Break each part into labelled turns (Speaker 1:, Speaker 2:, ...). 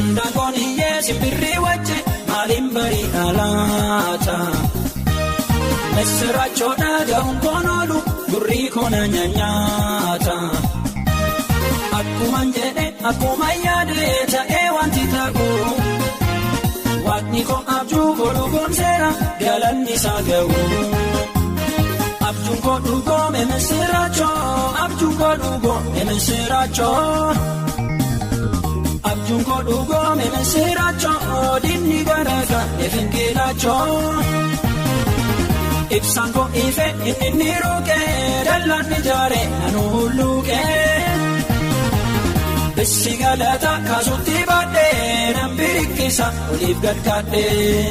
Speaker 1: Indaanqoon iyyee simbirri wajji maaliin barii alaata? Misirraachoo dhaga'uun koon oolu gurri koona nyaata. Akkuman jedhe akkuma yaade ta'ee wanti ta'u. Waaqni koo abjuu koo dhugoomseera galanni isaa ga'u. Abjuun koo dhugoome misirraachoo abjuun koo dhugoome misirraachoo. Abjuun koo dhugoome misirraachoo dinni garaagalee finqilaachoo. Ibsaan koo ife inni ni ruqee dallaan ijaare nanu hulluuqee. Bisi galata kaasutti baadhee nan birikkisa oliif gad kaadhee.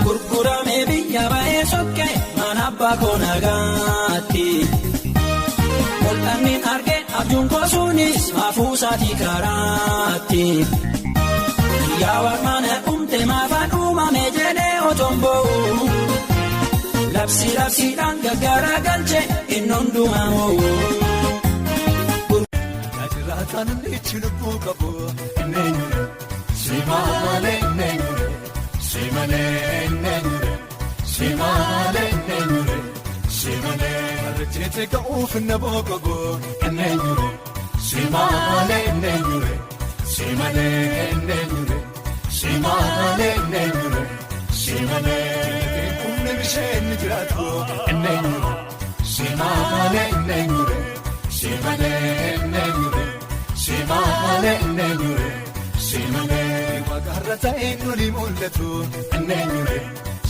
Speaker 1: Gurguramee biyya ba'ee sokkee mana abbaa koo nagaatti. Mul'anni argee abjuun koo sunis hafuusaatii karaatti. Yaa mana dhumte maafaan uumame jedhee otoon boo'u. Labsi labsiidhaan gaggara galche inni hundumaa moo'u.
Speaker 2: Jiraataan ichi lubbuu qabu inni eenyudha? Si malee inni eenyudha? Si malee inni eenyudha? Si malee inni eenyudha? Si malee. Barreessite ka'uuf na booqabu inni eenyudha? Si malee inni eenyudha? Si malee inni eenyudha? Si malee inni eenyudha? Si malee. Humna bisheen ni jiraatu inni eenyudha? Si malee inni eenyudha? Si malee inni eenyudha? Si malee inni eenyudha? Si malee. Waaqarra ta'een noli mul'atu inni eenyudha?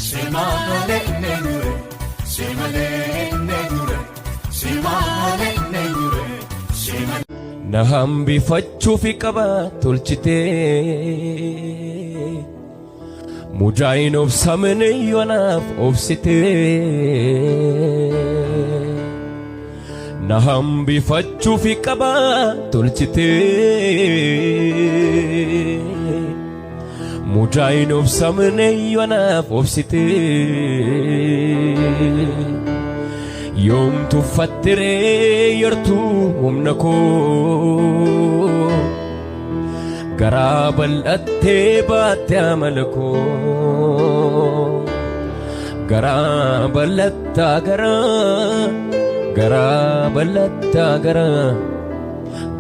Speaker 2: Si malee inni eenyudha? Si malee inni eenyudha? Si malee inni eenyudha? Si malee.
Speaker 3: Na hambifachuufi qaba tolchitee mujaayin obsamne yoonaaf obsitee na hambifachuufi qaba tolchitee mujaayin obsamne yoonaaf obsitee yoom tuffattiree yartuu humna koo garaa bal'attee baatte amala koo garaa bal'attaa garaa garaa bal'attaa garaa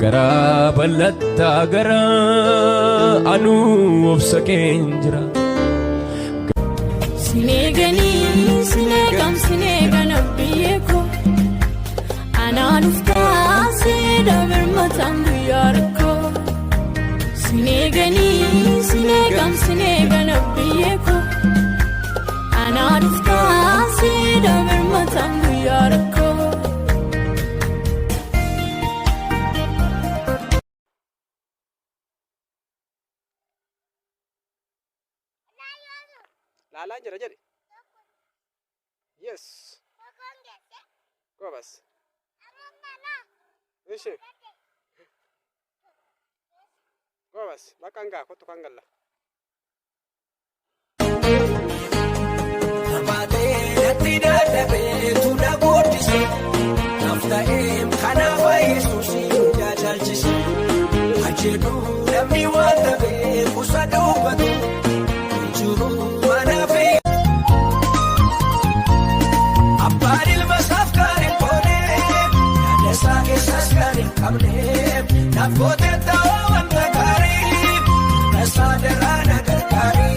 Speaker 3: garaa bal'attaa garaa anuu obsa keen jira.
Speaker 4: Sineeganii sineegam sineegan abbiyyee koo anaan uftaa seeda birmataan guyyaa rakkoo. Sineeganii sineegam sineegan abbiyyee koo anaan uftaa seeda birmataan guyyaa rakkoo.
Speaker 5: Laalaan jira jedhi. Yes. Gobas. Ishi. Gobas. Bakka hangaa kottu kan galla.
Speaker 1: Baatee natti dadhabee tuula guddise. Naaf ta'ee kanaaf Yesuus jaalchise. Ajjeetu namni waan ta'eef kuusa dubbatu. Jiru mana fi. Abbaan ilma isaaf kan hin goone yaada isaa keessas kan hin qabne naaf gootee ta'uu wanta gaarii tasaa daraa na gargaarii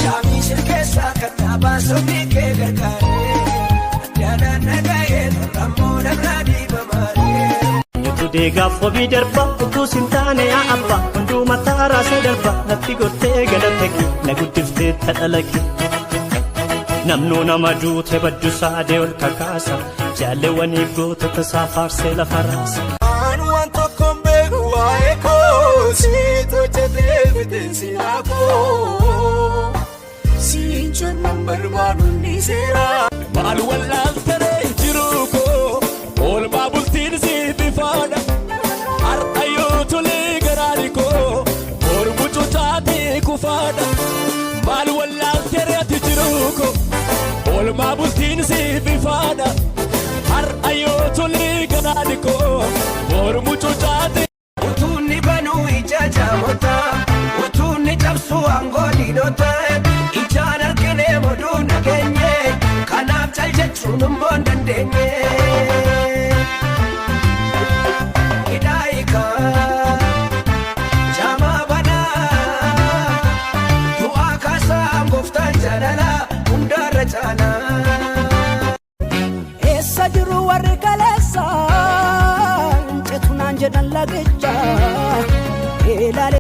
Speaker 1: shaamii sirkeessaa kan dhaabaa sobni kee gargaaree addaanaan nagahee rammoo namraa diibamaaree.
Speaker 6: Nyutu deegaaf wabii darba utuu sin taane yaa abba hundumaa taaraasee darba natti gortee galata kee na guddiftee tadhala kee. Namnuu nama duute baddu saadee ol kakaasa jaalleewwaniif gootota isaa faarsee lafa raasa.
Speaker 2: Aan waan tokkoon beeku waa'ee koo siit hojjetee fixeensi koo siin jennaan barbaadu ni seera.
Speaker 3: Maal wallaaltaree jiruu koo oolmaa bultiin siif ifaadha. Har'a yoo tolee garaan koo mormu cuutaa Kanaan koo mormu cucaate.
Speaker 1: Utuunni banuu ija jaamota, utuunni cabsuu aangoo diinota, ijaan argine moduu nageenye, kanaaf cal jechuun immoo hin dandeenye. Hidhaa jaamaa banaa, du'aa kaasaa gooftaa.